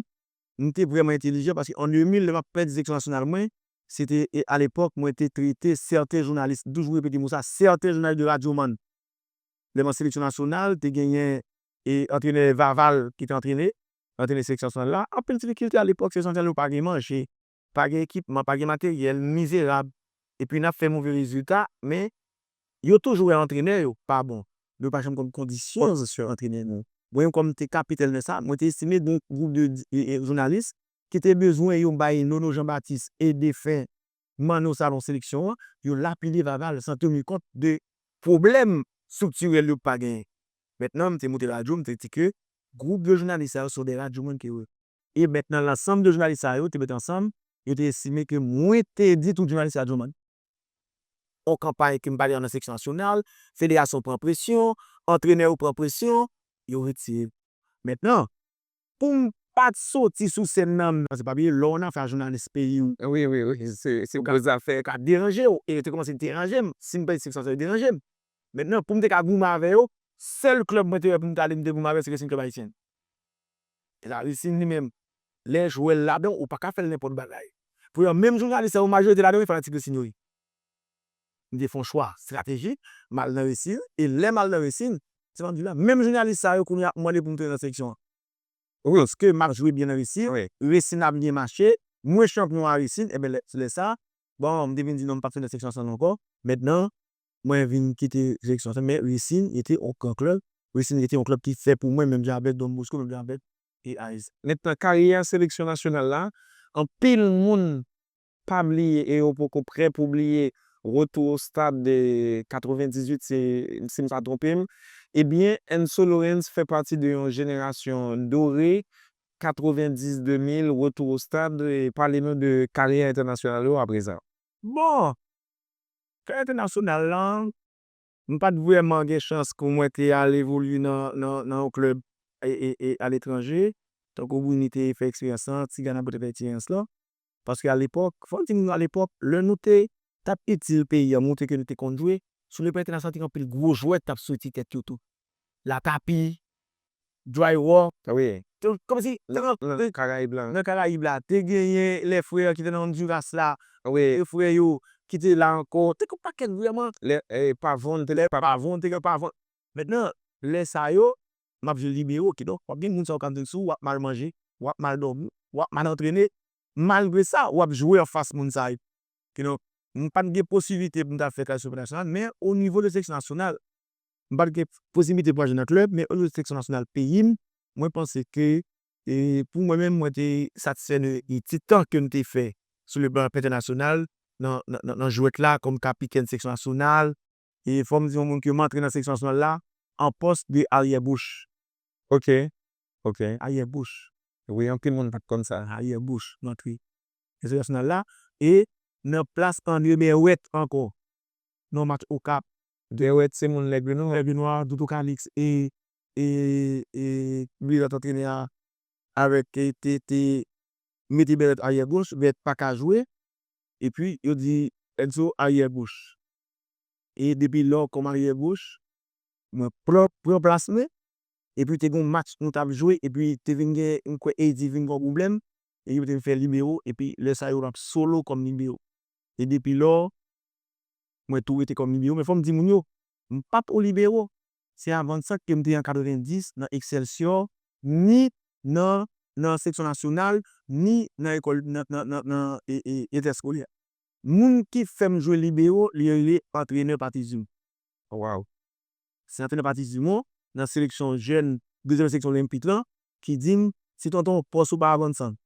m te vrèman entelijan, paske an de mil, lè m ap pèdi seleksyon nasyonal mwen, se te, e alepòk, mwen te trete sèten jounalis, m toujou repete mo sa, sèten jounalis de Radyoman. Lè m an seleksyon nasyonal, te genyen, e, antrenè Vaval ki te antrene, antrene seleksyon nasyonal la. Anpil difikilte alepòk, seleksyon nasyonal yo pa gen manje, pa gen ekipman, pa gen materyèl, mizerab. Epi n ap fè move rezilta, men yo toujou wè antrenè yo pa bon. Yo pa janm konn kondisyon antrenè nou. Mwen menm kòm m te kapitèn lè sa, mwen te estime gen yon gwoup de, e, e, jounalis ki te bezwen yo bay Nono Jean Baptiste e defen Manno Salon seleksyon an, yo lapide Vaval san teni kont de pwoblèm estriktirèl yo pa genyen. Mentnan, m te moute radyo, m te di ke gwoup de jounalis sa yo se de radyoman ke yo ye. E mentnan, lansanm de jounalis sa yo te met ansanm, yo te estime ke mwen te di tout jounalis radyoman. On kanpay ke m pa t nan seleksyon nasyonal, federasyon pran presyon, antrenè yo pran presyon, yo retire m. Mentnan, pou m pa t soti sou sèn nan, se pa bliye, lè w nan afè a jounalis peyi w. Wi, wi, wi, se, se gwo zafè. Ka deranje w, e yo te kòmanse deranje m. Si m pa t seleksyon nasyonal, yo deranje m. Mentnan, pou m te ka goumen avè yo, sèl klèb mwen te wè pou m t ale, m te goumen avè, se Racing Club Haïtien. E la, Racing li menm, lè jwè l ladan, ou pa ka fè l nenpòt bagay. Pou yon menm jounalis sa yo, majorite ladan yo, fanatik Racing yo ye. M te fè yon chwa estratejik, m al nan Racing, e lè m al nan Racing, se pa m di la, menm jounalis sa yo kounye a ap mande pou m tounen nan seleksyon an. Paske m ap jwe byen nan Racing, Racing ap byen mache, mwen chanpyon a Racing, enben lè, lè sa, bon, m te vin di non, m p ap tounen nan seleksyon sa ankò. Mentnan, mwen vin kite seleksyon sa, men Racing rete yon gran klèb. Racing rete yon klèb ki fè pou mwen, menm jan avèk Don Bosco, menm jan avèk e Ayis. Mentnan, karyè seleksyon nasyonal la, anpil moun pa bliye e yo poko prè pou bliye Retour au Stade de katrevendizuit, si, si m pa twonpe m. Ebyen, Enzo Lorentz fè pati de yon jenerasyon dore katrevenndis, de mil, retou o stad, e pale nou de karyè entènasyonal ou aprezan. Bon, karyè entènasyonal la, m pa t vrèman gen chans pou mwen te al evolye nan, nan, nan yon klèb e, e, e aletranje, tankou Bouini te fè eksperyans lan, Tigana pote fè eksperyans lan. Paske alepòk, fò m di nou alepòk, lè nou te t ap itil peyi a, montre ke nou te konn jwe, sou le plan entènasyonal te gen anpil gwo jwè k t ap soti tèt yo tou. Latapi, Dry Rock, Wi. kòmsi, te gen Nan Karayib la. nan Karayib la, te genyen lè frè ki te nan Honduras la, Wi. e frè yo ki te la ankò, te gen pakèt vrèman. Lè eh, Pavon, te Lè gen Pavon. Pavon, te gen Pavon. Mentnan, lè sa yo, m ap jwe libero, kidonk, w ap gen moun sa yo k ap di w, w ap mal manje, w ap mal dòmi, w ap mal antrene, malgre sa, w ap jwe anfas moun sa yo. Kidonk, m pa t gen posiblite pou m ta fè karyè sou plan entènasyonal, men o nivo de seleksyon nasyonal, m pa t gen posiblite pou al jwe nan klèb, men o nivo de seleksyon nasyonal peyi m, mwen panse ke e pou mwen menm, mwen te satisfè de, de ti tan ke m te fè sou le plan entènasyonal nan, nan, nan, nan jwèt la kòm kapitèn seleksyon nasyonal. E fò m di yon moun ke m antre nan seleksyon nasyonal la an pòs de aryè goch. Ok. Ok. Aryè goch. Wi, anpil moun pa t konn sa. Aryè goch, m antre nan seleksyon nasyonal la. E nan plas André Berrouët ankò, nan yon match Okap. Berrouët se moun Lègrenwa. Lègrenwa, Doutou Calixte e, e, e Briot antrenè a avèk e te, te mete Berrouët aryè goch, Berrouët pa ka jwe. Epi yo di Enzo aryè goch. E depi lò kòm aryè goch, mwen pran, pran plas mwen. Epi te gen yon match nou t ap jwe, epi te vin gen, m kwè Eddie vin gen yon pwoblèm, e yo te fè libero, epi lè sa yo m ap solo kòm libero. E depi lò, mwen tou rete kòm libero. Men fò m di moun yo, m pa t yon libero. Se avansan ke m te an katrevenndis nan Excelsior, ni nan, nan seksyon nasyonal, ni nan ekòl, nan, nan, nan, nan e, e, entèskolè. Moun ki fè m jwe libero, li rele antrenè Patrice Dumont. Wow. Se antrenè Patrice Dumont, nan seleksyon jèn, dezyèm seksyon Olympique lan, ki di m, "Ti tonton, pòs ou pa avansan."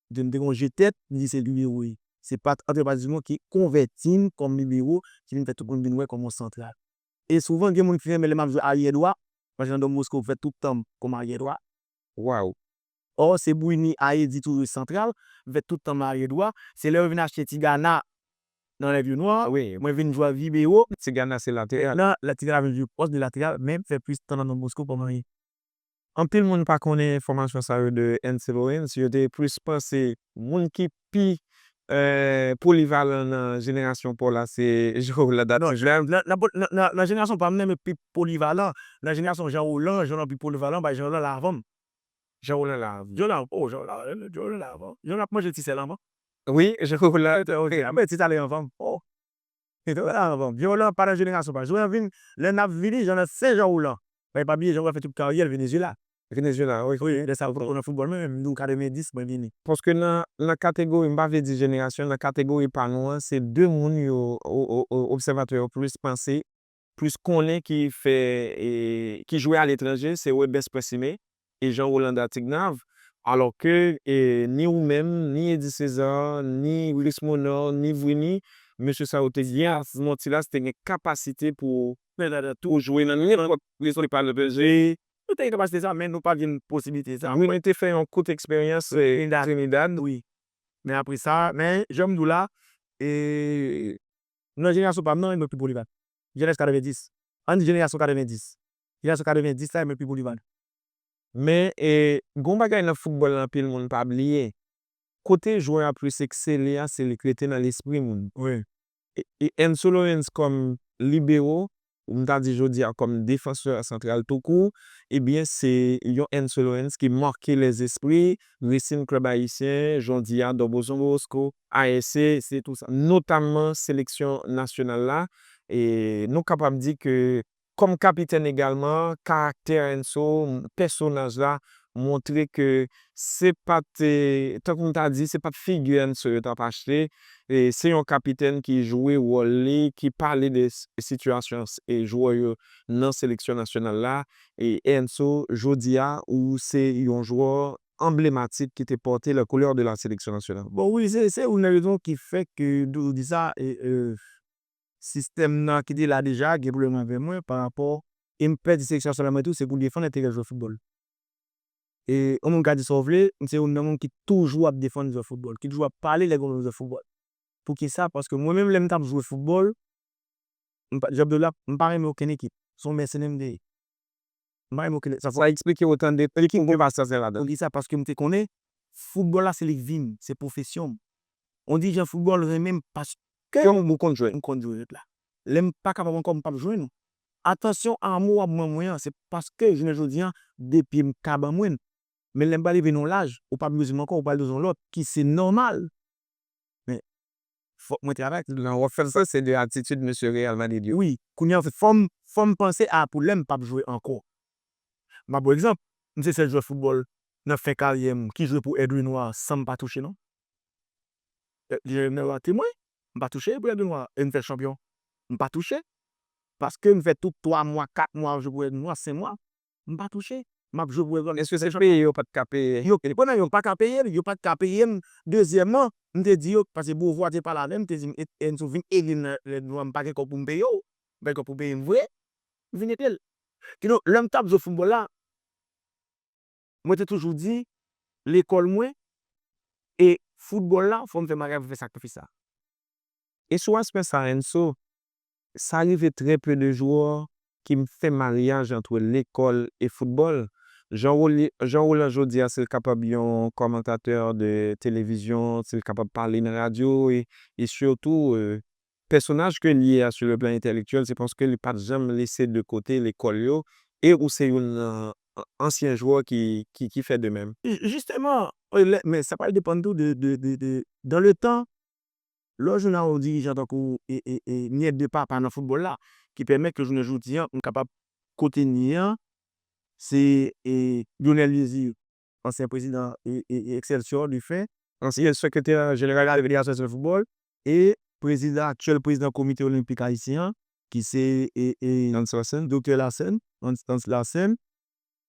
Di m te gen yon je tèt, li di se libero ye. Se pa antrenè Patrice Dumont ki konvèti m kòm libero, ki vin fè tout moun vin wè kòm yon santral. E souvan, gen moun ki renmen lè m ap jwe aryè dwa, paske nan Don Bosco, m fè tout tan m kòm aryè dwa. Wow. Ò, se Bouini a Eddie toujou santral, m fè tout tan m aryè dwa. Se lè yo vin achte Tigana nan Lèvyonwa, Wi. mwen vin jwe libero. Tigana se lateral. Nan, la Tigana vin jwe pòs de lateral, men m fè plis tan nan Don Bosco kòm aryè. Anpil moun pa konnen enfòmasyon sa yo de Ense Lawrence. Yo te plis panse moun ki pi eh, polivalan nan jenerasyon pa w la se Jean Rolanda Non, Tignav. Nan, nan, nan, nan, nan jenerasyon pa m nan, men pi polivalan. Nan jenerasyon Jean Roland, Jean Roland pi polivalan, bay Jean Roland la avan m. Jean Roland la avan. Jean Roland, oh, Jean Roland, Jean Roland la avan. Jean Roland ap manje ti sèl anvan. Wi, Jean Roland. Ok, apre ti talè anvan m. Oh. Jean Roland la avan m. Jean Roland pa nan jenerasyon pa. Jean Roland vin, lè n ap vini, Jean Roland se Jean Roland. Men pa bliye, Jean Roland fè tout karyè l Venezuela. Venezuela, wi. Wi, lè sa yo nan foutbòl, mwen menm, m di w katrevenndis, mwen vini. Paske nan, nan kategori, m pa vle di jenerasyon, nan kategori pa nou an, se de moun yo, o- o- o- obsèvatè yo plis panse, plis konnen ki fè, e, ki jwe aletranje, se Webens Prince Aimé e Jean Rolanda Tignav. Alò ke, e, ni ou menm, ni Eddie César, ni Willis Monor, ni Vrini, mesye sa yo te gen Montilas te gen kapasite pou, pou jwe nan nenpòt rezo pa le P S G. Nou te gen kapasite sa, men nou pa t gen posiblite sa. Vrini te fè yon kout eksperyans e, Trinidad. Trinidad. Wi. Men apre sa, men jan m di w la, e, nan jenerasyon pa m nan, mwen pi polivalan. Jenès katrevenndis. Ann di jenerasyon katrevenndis. Jenerasyon katrevenndis la, mwen pi polivalan. Men, e, gon bagay nan foutbòl la anpil moun pa bliye. Kote jwè a plis eksele a, se li k rete nan lespri moun. Wi. E, e Enzo Lawrence kòm libero, ou m ta di jodi a kòm defansè santral toukou, ebyen se yon Enzo Lawrence ki make lèzespri, resin klèb ayisyen, jodi a Don Bosco, A S C, se tou sa. Notamman seleksyon nasyonal la. E nou kapab di ke kòm kapitèn egalman, karaktè Enzo, pèsonaj la, montre ke se pa t, e, tankou m ta di, se pa t figi Enzo yo t ap achte. E se yon kapitèn ki jwe wòl li, ki pale de s- sitiyasyon s- e jwè yo nan seleksyon nasyonal la. E Enzo, jodi a, ou se yon jwè anblematik ki te pòte les couleurs de la sélection nationale. Bon, wi, se, se youn nan rezon ki fè ke, doudou di sa, e, e, sistèm nan ki te la deja, gen pwoblèm avè mwen, pa rapò, e m pèdi seleksyon nasyonal mwen tou, se pou defann enterè jwè foutbòl. E yon moun ka di sa w vle, m se youn nan moun ki toujou ap defann jwè foutbòl, ki toujou ap pale lè gen yon jwè foutbòl. Poukisa? Paske mwen menm, lè m t ap jwe foutbòl, m pa, jan m di w la, m pa renmen okenn ekip. Se yon mèsenè m te ye. M pa renmen okenn ekip. Sa eksplike otan de ekip ou pa sanse ladan. Poukisa? Paske m te konnen foutbòl la se li k vi m, se pwofesyon m. Yon dirijan foutbòl renmen m paske m konn jwe. M konn jwe jwèt la. Lè m pa kapab ankò, m p ap jwenn ou. Atansyon, amou w ap ban mwen an, se paske jounen jodi a, de pye m ka ban mwen l. Men lè m pral rive nan yon laj, ou p ap bezwen m ankò, ou pral bezwen yon lòt, ki se nòmal. Men, fòk mwen travay. Nan w ap fè l sa, se de atitid mesye Real Madrid yo. Wi, kounye a, fò m, fò m panse a pou lè m p ap jwe ankò. M ap ba w egzanp, m se sèl jwè foutbòl nan fen karyè m ki jwe pou Aigle Noir san m pa touche, non. Aigle Noir te mwen, m pa touche pou Aigle Noir, e m fè chanpyon. M pa touche. Paske m fè tout twa mwa, kat mwa, jwe pou Aigle Noir, senk mwa. M pa touche. M ap jwe pou Aigle Noir. Èske se peye yo pa t ka peye? Yo, pandan yo pa ka peye l, yo pa t ka peye m. Dezyèmman, m te di yo, paske Beauvoir te pale avè m, m te di m, "E, Enzo, vin ede m nan Aigle Noir, m pa gen kòb pou m peye w. M pa gen kòb pou peye m vre." M vin ede l. Kidonk, lè m t ap jwe foutbòl la, mwen te toujou di, lekòl mwen e foutbòl la, fò m fè maryaj, m fè sakrifis sa. E sou aspè sa, Enzo, sa rive trè pe de jwè ki fè maryaj ant lekòl e foutbòl. Jan Roland, Jan Roland jodi a, si l kapab yon kòmantatè de televizyon, si l kapab pale nan radyo, e, e sitou, e, pèsonaj ke l ye a, sur le plan entèlektyèl, se paske li pa t janm lese de kote lekòl yo, e ou se youn nan ansyen jwè ki, ki, ki fè de menm. Jisteman, men sa pral depann tou de, de, de, de, dans le temps, lè w jwenn yon dirijan tankou, e, e, e, Miette de Papa nan foutbòl la, ki pèmèt ke jounen jodi a, m kapab kote m ye a, se, e, Lionel Désir, ansyen prezidan, e, e, e, Excelsior, defen, ansyen sekretè jeneral Federasyon Ayisyen de Foutbòl, e prezidan, aktyèl prezidan Komite Olenpik Ayisyen an, ki se, e, e, Hans Larsen. Doktè Larsen, Hans, Hans Larsen.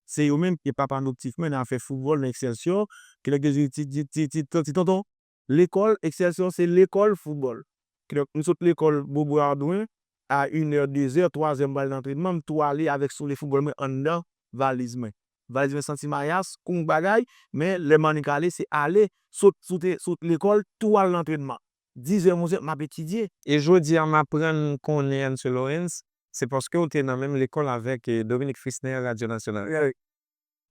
Se yo menm ki papa adoptif mwen nan afè foutbòl nan Excelsior, ki lè ke di, di, di, di, di, di, tonton, lekòl, Excelsior se lekòl foutbòl. Kidonk, m sot lekòl Beaubois Ardouin, a inè, dezè, twazè, m pral nan antrenman, m tou ale avèk soulye foutbòl mwen anndan valiz mwen. Valiz mwen santi mayas, kounk bagay, men lè m annik ale, se ale, sot, sot, sot lekòl, tou al nan antrenman. Dizè, onzè, m ap etidye. E jodi a, m aprann konnen Enzo Lorens, se paske w te nan menm lekòl avèk, e, Dominique Fisner, Radyo Nasyonal.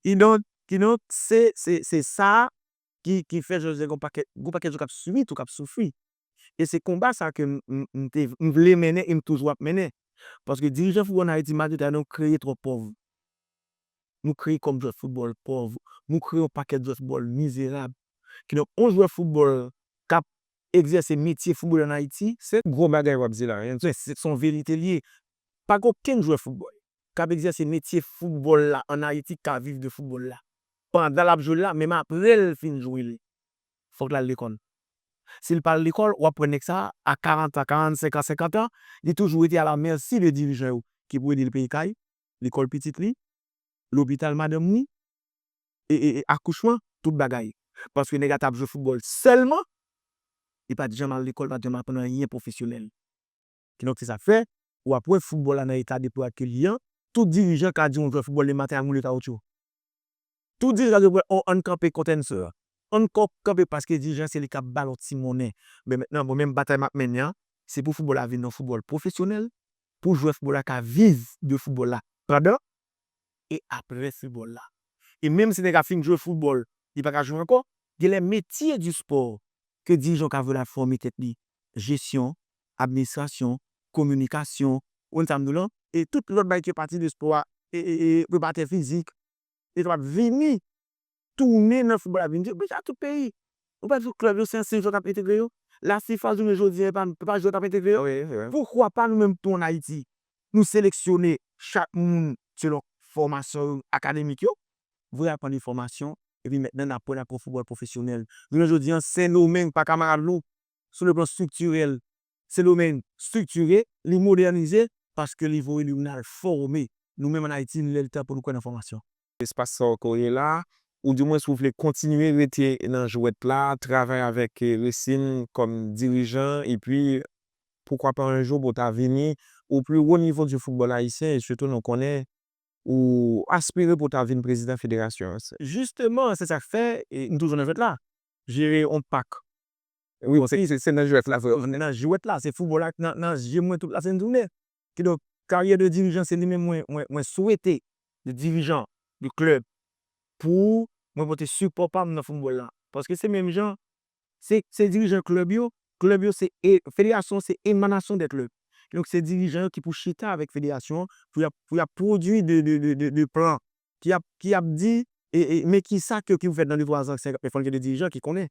Kidonk, kidonk, se, se, se sa ki, ki fè jodi a gon pakèt, gon pakèt jwè k ap swibi tou, k ap soufri. E se konba sa ke m, m, m te, m vle mennen e m toujou ap mennen. Paske dirijan foutbòl ann Ayiti, malgre tou, nou kreye twòp pòv. Nou kreye kòm jwè foutbòl pòv. Nou kreye yon pakèt jwè foutbòl mizerab. Kidonk, yon jwè foutbòl k ap egzèse metye foutbòl ann Ayiti, se gwo bagay w ap di la, wi. Se, se, se yon verite l ye. Pa gen okenn jwè foutbòl k ap egzèse metye foutbòl la ann Ayiti k ka viv de foutbòl la. Pandan l ap jwe l la, menm apre l fin jwe l, fòk l al lekòl. Si l pa al lekòl, w ap wè nèg sa a, a karant an, karannsenk an, senkant an, li toujou rete a la mèsi de dirijan yo ki pou ede l peye kay, lekòl pitit li, lopital madanm li, e, e, e akouchman, tout bagay. Paske nèg la t ap jwe foutbòl sèlman, li pa t janm al lekòl, pa t janm aprann anyen pwofesyonèl. Kidonk, se sa k fè, w ap wè foutbòl la nan eta deplorab ke li an, tout dirijan ka di yon jwè foutbòl demen maten al moule kawotchou. Tout dirijan ka di, "Bon, ann kanpe kont Enzo a. Ann kanpe paske dirijan se li k ap ba l yon ti monnen." Men mentnan, mwen menm batay m ap mennen an, se pou foutbòl la vin yon foutbòl pwofesyonèl, pou jwè foutbòl la ka viv de foutbòl la pandan e apre foutbòl la. E menm si nèg la fin jwe foutbòl, li pa ka jwe ankò, gen lè metye di spò ke dirijan ka voye l al fòme tèt li. Jesyon, administrasyon, kominikasyon, ou konn sa m di w lan, e tout lòt bagay ki fè pati de spò a, e, e, e preparatè fizik, e kapab vini tounen nan foutbòl la vin di, men a tout peyi. Ou pa di klèb yo se ansyen jwè k ap entegre yo. La fifa jounen jodi a, e pa, e pa jwè k ap entegre yo. Wi, wi. Poukwa pa nou menm tou ann Ayiti, nou seleksyone chak moun selon fòmasyon yo, akademik yo, voye al pran de fòmasyon, epi mentnan n ap pran, n ap pran foutbòl pwofesyonèl. Jounen jodi a, Sendomeng pa kamarad nou, sou le plan striktirèl, Sendomeng striktire, li modènize, paske li voye li moun al fòme. Nou menm ann Ayiti, lè l tan pou nou kwè nan fòmasyon. Espas sa w ke w ye la, ou dimwens ou vle kontinye rete nan jwèt la, travay avèk, e, Resin kòm dirijan, epi poukwa pa yon jou pou w ta vini o pli wo nivo di foutbòl ayisyen, e sitou nou konnen ou aspire pou w ta vin prezidan federasyon an? Jisteman, se sa k fè, e, m toujou nan jwèt la. Jere yon pak. Wi, se, se, se nan jwèt la, vre. Nan jwèt la, se foutbòl la, nan, nan je mwen tout la sent jounen. Kidonk, karyè de dirijan, se li menm mwen, mwen, mwen swete, de dirijan, de klèb, pou mwen pote sipò pa m nan foutbòl la. Paske se menm jan, se, se dirijan klèb yo, klèb yo se e, federasyon se emanasyon de klèb. Kidonk, se dirijan yo ki pou chita avèk federasyon, pou y ap, pou y ap pwodui de, de, de, de, de plan, ki ap, ki ap di, e, e, men kisa ke, ki pou fèt nan de twa zan, senk, men fò n gen de dirijan ki konnen.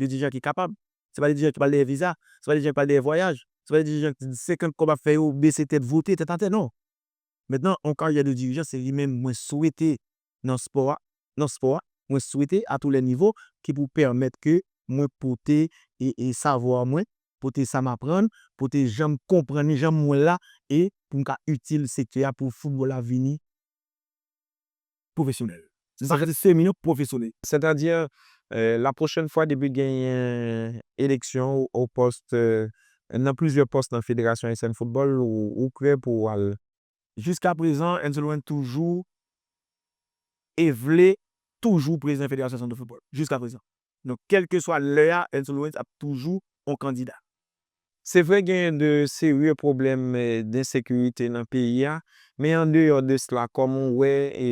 De dirijan ki kapab. Se pa de dirijan ki pral dèyè viza. Se pa de dirijan ki pral dèyè vwayaj. Se pa de dirijan ki di senkant kòb ap fè yo bese tèt, vote tèt atè, non. Mentnan, yon karyè de dirijan, se li menm mwen swete nan spò a, nan spò a, mwen swete à tous les niveaux, ki pou pèmèt ke mwen pote e, e savwa mwen, pote sa m aprann, pote jan m konprann li, jan m wè l la, e pou m ka itil sektè a, pou foutbòl la vini pwofesyonèl. Se sa k rele semine pwofesyonèl. Sètadi, euh, la pwochèn fwa, depi genyen eleksyon o, o pòs, euh, nan plizyè pòs nan Federasyon Ayisyèn Foutbòl, ou, ou prè pou w al? Jiskaprezan, Enzo Lorent toujou e vle toujou prezidan Federasyon Ayisyèn de Foutbòl. Jiskaprezan. Donk, kèlkeswa lè a, Enzo Lorent ap toujou yon kandida. Se vre, genyen de serye pwoblèm, eh, densekirite nan peyi a, men andeyò de sla, kòman w wè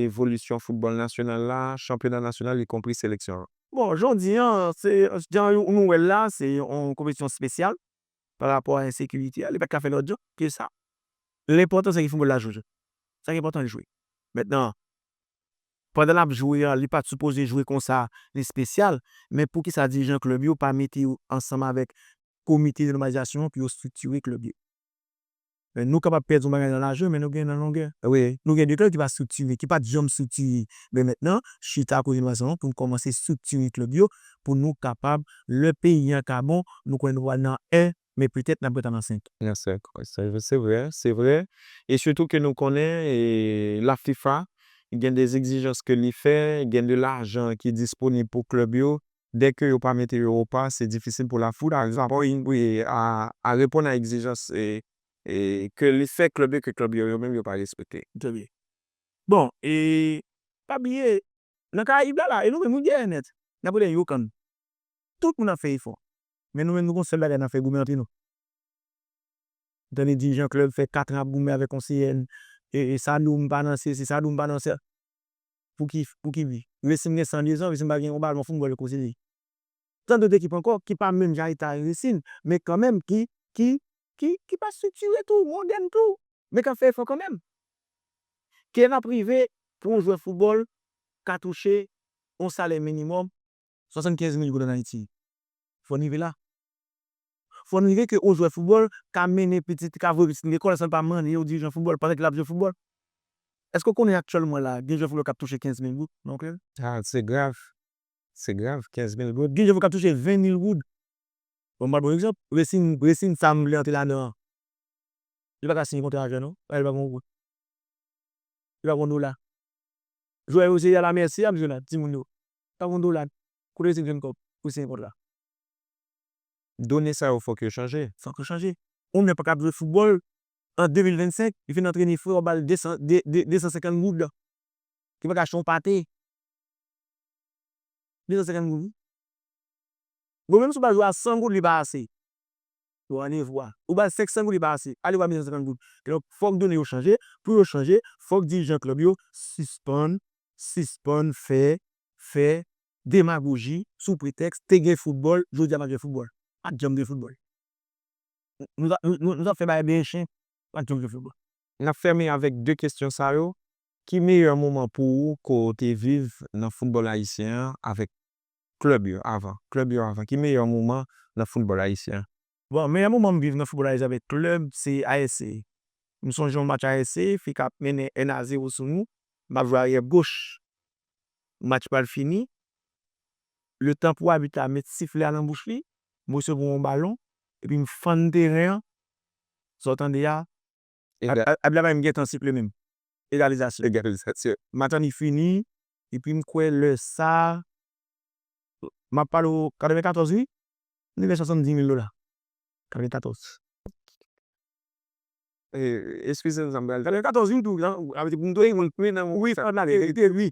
evolisyon foutbòl nasyonal la, chanpyona nasyonal, ikonpri seleksyon an? Bon, jan w di an, se, jan nou wè l la, se yon konpetisyon espesyal pa rapò a ensekirite a. Li pa t ka fè lòt jan ke sa. Lenpòtan, se ke foutbòl la jwe. Sa ki enpòtan, l jwe. Mentnan, pandan l ap jwe an, li pa t sipoze jwe konsa, li espesyal, men poukisa dirijan klèb yo pa mete yo ansanm avèk komite de nòmalizasyon an pou yo estriktire klèb yo? Men nou kapab pèdi yon bagay nan lajè, men nou gen nan longè. Wi. Nou gen de klèb ki pa estriktire, ki pa t janm estriktire. Men mentnan, chita koze nou ansanm pou nou kòmanse estriktire klèb yo, pou nou kapab, lè peyi an ka bon, nou konnen nou pral nan en, men petèt n ap ret nan senk. Nan senk, wi, se, se vre, se vre. E sitou ke nou konnen, e, la fifa gen de egzijans ke li fè, gen de lajan ki disponib pou klèb yo. Dèke yo pa mete yo o pa, se difisil pou la fifa a, a, a reponn a egzijans, e, e, ke li fè klèb yo, ke klèb yo, yo menm yo pa respekte. Trè byen. Bon, e pa bliye, nan Karayib la, la, e nou menm, nou dèyè nèt. N ap rele yo kann. Tout moun ap fè efò. Men nou menm, nou gon sèl bagay n ap fè, goumen antre nou. M tande dirijan klèb fè katran ap goumen avèk yon C N, e, e Sadoum pa nan sesi, Sadoum pa nan sè. Pou ki, pou ki bi? Racing gen san dezan, Racing pa gen yon balon foutbòl yo posede. Tande de ekip ankò ki pa menm jan eta Racing, men kanmenm ki, ki, ki, ki pa estriktire tou, modèn tou, men k ap fè efò kanmenm. Ke n ap rive pou yon jwè foutbòl ka touche yon salè minimòm swasannkenz mil goud ann Ayiti? Fò n rive la. Fò n rive ke yon jwè foutbòl ka mennen pitit, ka voye pitit li lekòl, san l pa mande yon dirijan foutbòl pandan ke l ap jwe foutbòl. Èske w konnen aktyèlman la, gen jwè foutbòl k ap touche kenz mil goud nan yon klèb? Ah, se grav. Se grav, kenz mil goud. Gen jwè foutbòl k ap touche ven mil goud. Bon, m ba w yon egzanp. Racing, Racing sa m vle antre ladan an. Li pa ka siyen kontra avè nou. Paske li pa gen yon goud. Li pa gen yon dola. Jwè yo se a la mèsi a, m jwe la, timoun yo. Pa gen yon dola. Kote Racing jwenn kòb pou siyen kontra? Done sa yo fòk yo chanje. Fòk yo chanje. Yon nèg pa ka ap jwe foutbòl an de mil vennsenk, li fin antrene frè, w ba l de san, de, de, de san senkant goud. Ki pa ka achte yon pate. De san senkant goud, wi. Bon, menm si w ba l jwe a san goud, li pa ase. Yo, randevou a. Ou ba l senk san goud, li pa ase. Ale w ba l de san senkant goud. Kidonk, fòk done yo chanje. Pou yo chanje, fòk dirijan klèb yo sispann, sispann fè, fè demagoji sou pretèks te gen foutbòl, jodi a pa gen foutbòl. Pa t janm gen foutbòl. Nou, nou, nou, nou t ap fè bagay benyen chen, pa t janm gen foutbòl. N ap fèmen avèk de kesyon sa yo. Ki meyè moman pou ou ke w te viv nan foutbòl ayisyen an avèk klèb yo avan? Klèb yo avan. Ki meyè moman nan foutbòl ayisyen an? Bon, meyè moman m viv nan foutbòl ayisyen avèk klèb, se A S C. M sonje yon match A S C, fik ap mennen en a zewo sou nou. M ap jwe aryè goch. Match pral fini. Letan pou abit la met siflè a nan bouch li, m resevwa yon balon, epi m fann teren an. Sa w tande a, Ega- ab-, ab-, abit la pa menm gentan sifle menm. Egalizasyon. Egalizasyon. M ap tann li fini, epi m kwè lè sa, m ap pale w katrevenkatòz, wi. M te gen swasanndis mil dola. Katrevenkatòz. eh, eskize m sa m pral di. Katòz mil tou, jan, avè di pou m tou, wi, wi, nan wi, sa, sa, wi, wi.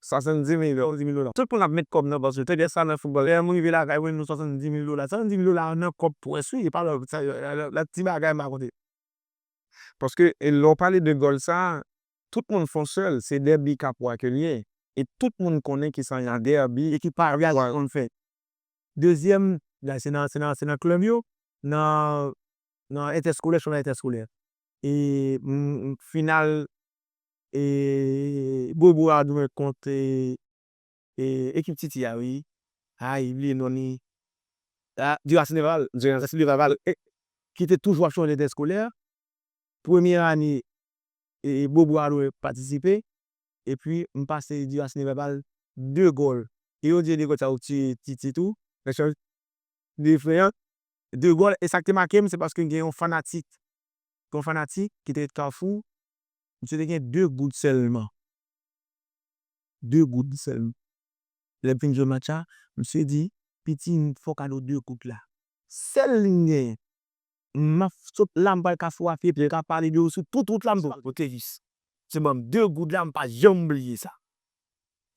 Swasanndimil dola. Swasanndimil dola. Tout moun ap met kòb nan pòch yo. Tande sa nan foutbòl. Lè m rive lakay mwen, nou swasanndimil dola. Swasanndimil dola nan kòb pwès, wi, e pa lòt, sa, lòt, lòt ti bagay m pa konte. Paske, e, lè w pale de gòl sa, tout moun fè yon sèl, se dèbi Kapwa ke l ye. E tout moun konnen ki sa yon dèbi. E ki pa Real konn fè. Dezyèm, la, se nan, se nan, se nan klèb yo, nan, nan entèskolè, chanpyona entèskolè. E, m, m, final, e, Bobo a jwe kont, e, e, ekip Titi a, wi. Ay, bliye non li. Ah, Duracine Vaval. Duracine Vaval. E, ki te toujou ap chanpyon entèskolè. Premye ane, e, Bobo a dwe patisipe. Epi, m pase Duracine Vaval de gòl. E yo di de gòl sa yo tiye Titi tou. Nan chanj de fren an. De gòl. E sa k te make m, se paske gen yon fanatik. Gen yon fanatik ki te ret Kafou. Misye te gen de goud sèlman. De goud sèlman. Lè m fin jwe match la, misye di, "Piti, m fè w kado de goud la." Sèl li m genyen. M ap sot la, m pral Kafou a pye, m ka pale de ou sou tout wout la, m pral pote jis. Se ban m de goud la, m pa janm bliye sa.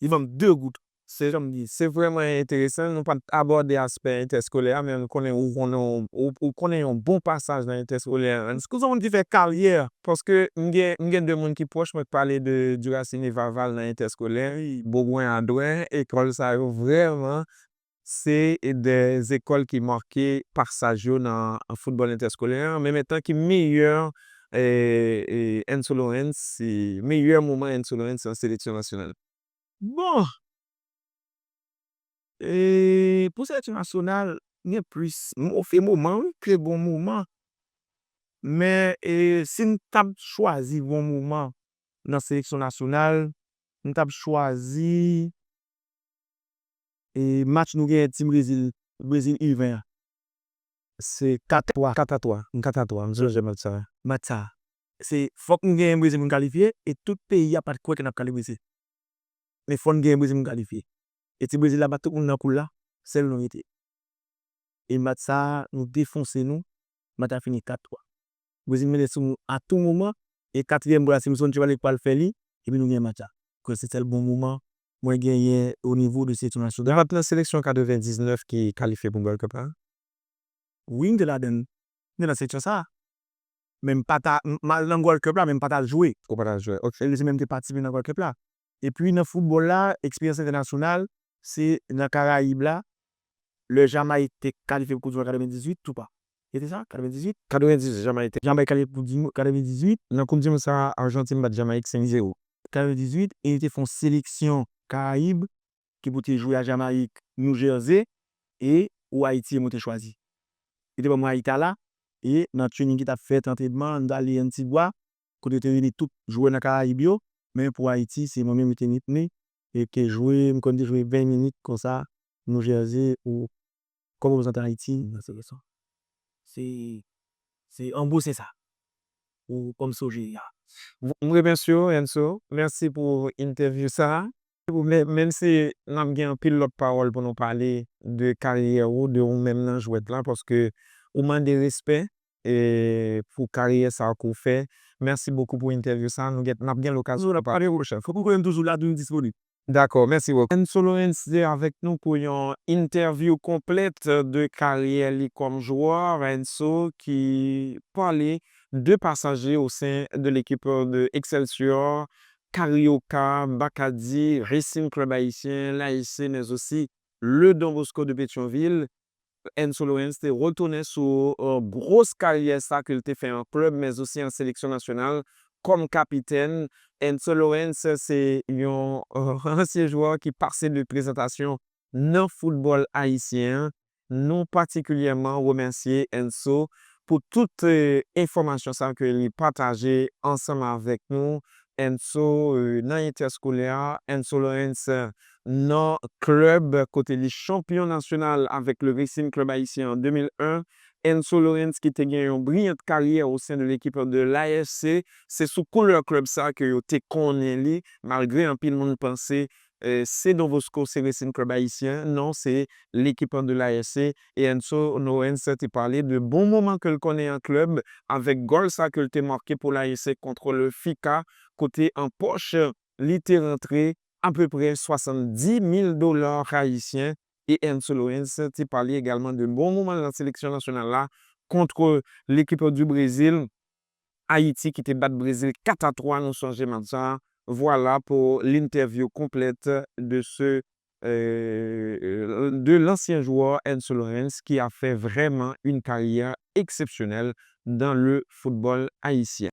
Li ban m de goud. Se jan m di, se vrèman enteresan. Nou pa t abòde aspè entèskolè a, men nou konnen ou konnen yon, ou, ou konnen yon bon pasaj nan entèskolè a. Kou se yon moun ki fè karyè, paske m gen, m gen de moun ki pwòch mwen k pale de Duracine Vaval nan entèskolè, Bogwen Adwen, ekòl sa yo vrèman, se de ekòl ki make pasaj yo nan foutbòl entèskolè a, men menm tan ki meyè, e, e, Enzo Lawrence, se meyè moman Enzo Lawrence nan seleksyon nasyonal. Bon. E, pou seleksyon nasyonal, gen plis move moman, wi, ke bon moman. Men, e, si m t ap chwazi bon moman nan seleksyon nasyonal, m t ap chwazi, e, match nou genyen ti Brezil, Brezil U ven an. Se kat twa. Kat a twa. Kat a twa. M sonje match sa. Match sa. Se fòk nou genyen Brezil pou n kalifye, e tout peyi a pa t kwè ke n ap kalifye Brezil. Men fò n genyen Brezil pou n kalifye. E ti Brezil la bat tout moun nan poul la, sèl nou rete. E match sa, nou defonse nou, match la fini kat twa. Brezil mennen sou nou a tou moman, e katriyèm gòl la, se Milson Tchouameni ki pral fè li, epi nou genyen match la. Ke se sèl bon moman mwen genyen o nivo de seleksyon nasyonal. Ou pa t nan seleksyon katrevendiznèf ki kalifye pou Gold Cup la? Wi, m te ladann. M te nan seleksyon sa. Men m pa ta, m, m al nan Gold Cup la, men m pa t al jwe. Ou pa t al jwe, ok. E se menm te patisipe nan Gold Cup la. Epi nan foutbòl la, eksperyans entènasyonal, se nan Karayib la, lè Jamayik te kalifye pou Koup di Mond katrevendizuit, tou pa. E te sa, katrevendizuit? Katrevendizuit, Jamayik te. Jamayik kalifye pou Koup di Mond katrevendizuit. Nan Koup di Mond sa, Ajantin bat Jamayik senk zewo. Katrevendizuit, e yo te fè yon seleksyon Karayib ki pou te jwe a Jamayik, New Jersey, e ou Ayiti, e mwen te chwazi. Yo te ban mwen Ayiti a la, e nan training ki t ap fèt, antrenman, nou t ale Antigua, kote yo te rele tout jwè nan Karayib yo, men pou Ayiti, se mwen menm yo te retni, e ke jwe, m konn te jwe ven minit konsa, New Jersey, ou kòm reprezantan Ayiti nan seleksyon. Se, se an gwo, se sa. Ou kòm soje a. M remèsye w, Enzo. Mèsi pou entèvyou sa. Men, menm si n ap gen anpil lòt pawòl pou nou pale de karyè ou, de ou menm nan jwèt la, paske ou mande respè, e, pou karyè sa ke w fè. Mèsi bokou pou entèvyou sa. Nou gen, n ap gen lokazyon pou pale pwochèn fwa. Fòk ou konnen m toujou la, toujou disponib. Dakò, mèsi bokou. Enzo Lawrence te avèk nou pou yon entèvyou konplèt de karyè li kòm jwè. Enzo ki pale de pasaj li au sein de l'équipe de Excelsior, Carioca, Bacadi, Racing Club Haïtien, l'A S C, mais aussi le Don Bosco de Pétion-Ville. Enzo Lawrence te retounen sou, euh, gwo karyè sa ke l te fè an klèb, men osi an seleksyon nasyonal kòm kapitèn. Enzo Lawrence se yon, euh, ansyen jwè ki pase de prezantasyon nan foutbòl ayisyen an. Nou patikilyèman remèsye Enzo pou tout, euh, enfòmasyon sa ke li pataje ansanm avèk nou. Enzo, euh, nan entèskolè a, Enzo Lawrence, euh, nan klèb kote li chanpyon nasyonal avèk le Racing Club Haïtien an de mil en. Enzo Lawrence ki te gen yon briyant karyè au sein de l'équipe de l'A S C, se sou koulè klèb sa ke yo te konnen li, malgre anpil moun panse euh, se Don Bosco, se Racing Club Haïtien, non, se l'équipe de l'A S C. E Enzo Lorentz te pale de bon moman ke l konnen an klèb avèk gòl sa ke l te make pou l'A S C kont le FICA, kote an pòch li te rantre apeprè swasanndis mil dola ayisyen. E Enzo Lorentz te pale egalman de bon moman nan seleksyon nasyonal la kont l'équipe du Brésil, Ayiti ki te bat Brezil kat a twa, nou sonje match sa. Voilà pour l'interview complète de ce, euh, de l'ancien joueur Enzo Lorentz qui a fait vraiment une carrière exceptionnelle dans le football haïtien.